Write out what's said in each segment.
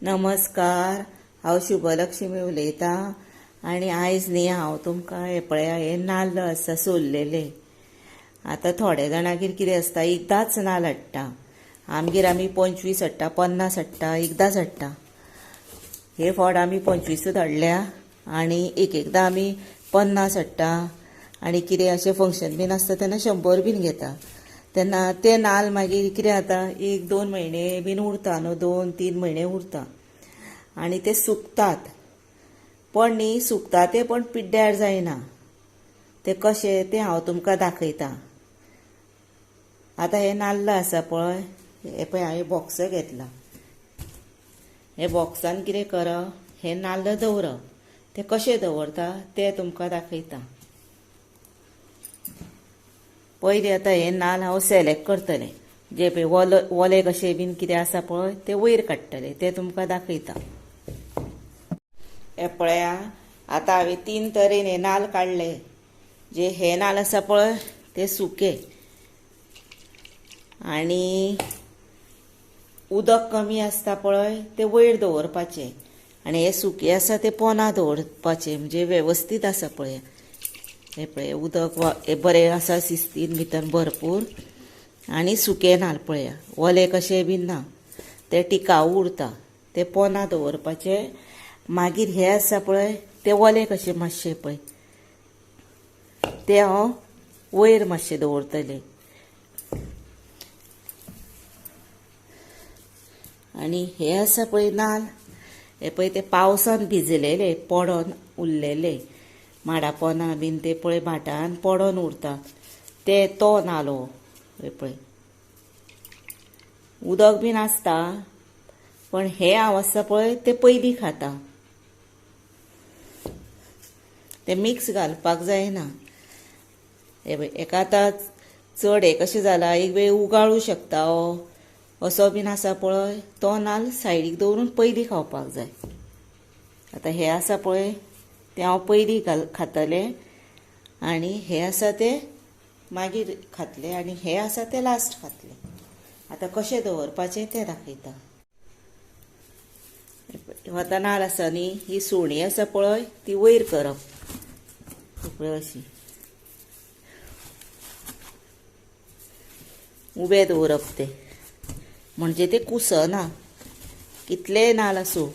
नमस्कार, हांव शुभलक्ष्मी उलयतां आनी आयज न्ही हांव तुमकां हे पळया हे नाल्ल आसा सोललेले. आतां थोड्या जाणागेर कितें आसता, एकदांच नाल्ल हाडटा. आमगेर आमी 25 हाडटा, 50 हाडटा, एकदांच हाडटा. हे फावट आमी 25 हाडल्या आनी एक एकदां आमी 50 हाडटा आनी कितें अशें फंक्शन बीन आसता तेन्ना 100 बीन घेता. तेन्ना ते नाल्ल मागीर कितें जाता, 1-2 म्हयने बीन उरता न्हू, 2-3 म्हयने उरता आनी ते सुकतात. पण न्ही सुकता ते पण पिड्ड्यार जायना. ते कशें तें हांव तुमकां दाखयता. आतां हे नाल्ल आसा पळय, हे पळय हांवें बॉक्स घेतला. हे बॉक्सान कितें करप, हे नाल्ल दवरप. ते कशें दवरता ते तुमकां दाखयता. पयलीं आतां हे नाल्ल हांव सिलेक्ट करतलें. जे पळय वोले कशें बीन कितें आसा पळय ते वयर काडटले, ते तुमकां दाखयता. हे पळया आतां हांवें 3 तरेन हे नाल्ल काडले. जे हे नाल्ल आसा पळय ते सुके आनी उदक कमी आसता पळय ते वयर दवरपाचे आनी हे सुके आसा ते पोना दवरपाचे, म्हणजे वेवस्थीत आसा पळय. हे पळय उदक हे बरें आसा शिस्तीन भितर भरपूर आनी सुके नाल्ल पळया, ओले कशें बीन ना, ते टिकाऊ उरता, ते पोना दवरपाचे. मागीर हे आसा पळय ते ओले कशे मातशे पळय ते हांव वयर मातशे दवरतले. आनी हे आसा पळय नाल्ल, हे पळय ते पावसान भिजलेले पडोन उरलेले, माडा पोना बीन ते पळय भाटान पडोन उरता ते, तो नाल्ल हो. हे पळय उदक बीन आसता पण हे हांव आसा पळय ते पयलीं खाता, ते मिक्स घालपाक जायना. हे पळय एका आतां चड हे कशें जाला, एक वेळ उगाळूं शकता हो असो बीन आसा पळय, तो नाल्ल सायडीक दवरून पयलीं खावपाक जाय. आतां हे आसा पळय ते हांव पयलीं खातलें आनी हे आसा ते मागीर खातले आनी हे आसा ते लास्ट खातले. आतां कशें दवरपाचें तें दाखयता. आतां नाल्ल आसा न्ही, ही सुणी आसा पळय ती वयर करप पळय, अशी उबें दवरप ते, म्हणजे ते कुसना. कितलेय नाल्ल आसूं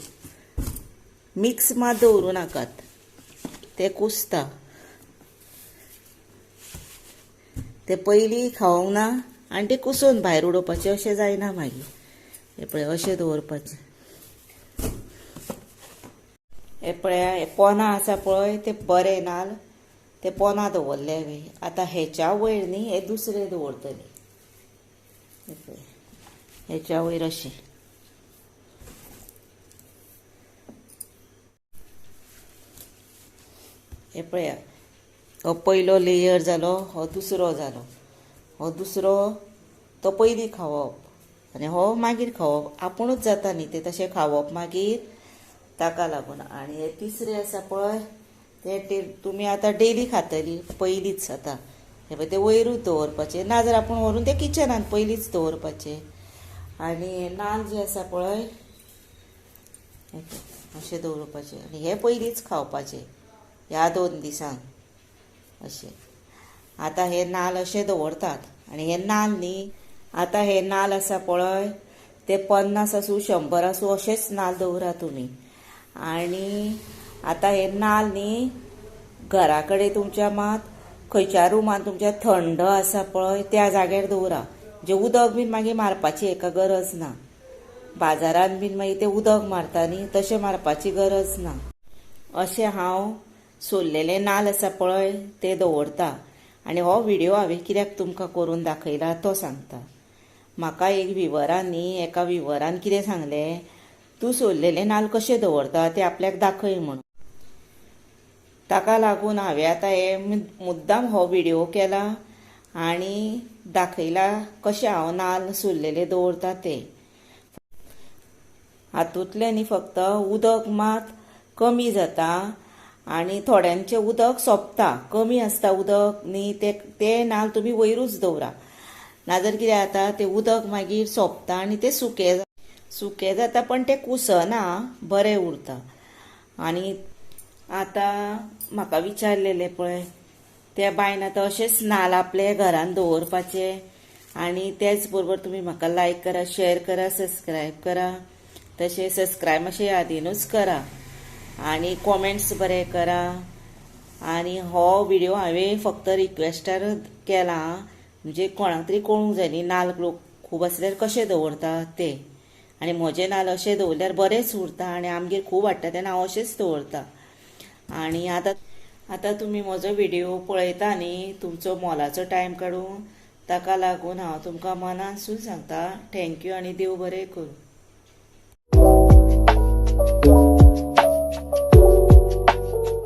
मिक्स मात दवरूं नाकात, ते कुसता. ते पयलीं खावंक ना आनी ते कुसून भायर उडोवपाचें अशें जायना मागीर. हे पळय अशें दवरपाचें. हे पळया हे पोना आसा पळय ते बरे नाल्ल, ते पोना दवरले हांवें. आतां हेच्या वयर न्ही हे दुसरे दवरतले, हे पळय हेच्या वयर अशें. हे पळया हो पयलो लेयर जालो, हो दुसरो जालो, हो दुसरो तो पयलीं खावप आनी हो मागीर खावप, आपुणूच जाता न्ही ते तशें खावप मागीर, ताका लागून. आनी हे तिसरे आसा पळय ते तुमी आतां डेली खातली पयलींच. आतां हे पळय ते वयरूच दवरपाचे, नाजाल्यार आपूण व्हरून ते किचनान पयलींच दवरपाचे. आनी हे नाल्ल जे आसा पळय अशें दवरपाचे आनी हे पयलींच खावपाचे ह्या 2 दिसांक अशें. आतां हे नाल्ल अशें दवरतात आनी हे नाल्ल न्ही, आतां हे नाल्ल आसा पळय ते 50 आसूं 100 आसूं अशेंच नाल्ल दवरा तुमी. आनी आतां हे नाल्ल न्ही घरा कडेन तुमच्या मात खंयच्या रुमान तुमच्या थंड आसा पळय त्या जाग्यार दवरा, म्हणजे उदक बीन मागीर मारपाची हेका गरज ना. बाजारान बीन मागीर ते उदक मारता न्ही तशें मारपाची गरज ना. अशें हांव सोललेले नाल्ल आसा पळय ते दवरता. आनी हो व्हिडियो हांवें कित्याक तुमकां करून दाखयला तो सांगता. म्हाका एक विवरान न्ही, एका विवरान कितें सांगलें, तूं सोललेले नाल्ल कशें दवरता ते आपल्याक दाखय म्हणून. ताका लागून हांवें आतां हे मुद्दाम हो व्हिडियो केला आनी दाखयला कशें हांव नाल्ल सोललेले दवरता ते. हातूंतलें न्ही फक्त उदक मात कमी जाता आनी थोड्यांचें उदक सोंपता, कमी आसता उदक न्ही, ते नाल्ल तुमी वयरूच दवरा, नाजाल्यार कितें जाता ते उदक मागीर सोंपता आनी ते सुके. सुकें जाता पण तें कुसना, बरें उरता. आनी आतां म्हाका विचारलेलें पळय त्या बायन आतां अशेंच नाल आपले घरान दवरपाचे. आनी तेच बरोबर तुमी म्हाका लायक करा, शेअर करा, सबस्क्रायब करा. तशें सबस्क्रायब मातशें यादीनूच करा आनी कॉमेंट्स बरे करा. आनी हो व्हिडियो हांवें फक्त रिक्वेस्टार केला, म्हणजे कोणाक तरी कळूंक जाय न्ही नाल लोक खूब आसल्यार कशें दवरता ते. आनी म्हजे नाल अशें दवरल्यार बरेंच उरता आनी आमगेर खूब हाडटा तेन्ना हांव अशेंच दवरता. आनी आतां तुमी म्हजो व्हिडियो पळयता न्ही, तुमचो मोलाचो टायम काडून, ताका लागून हांव तुमकां मनानसून सांगता thank you आनी देव बरें करूं.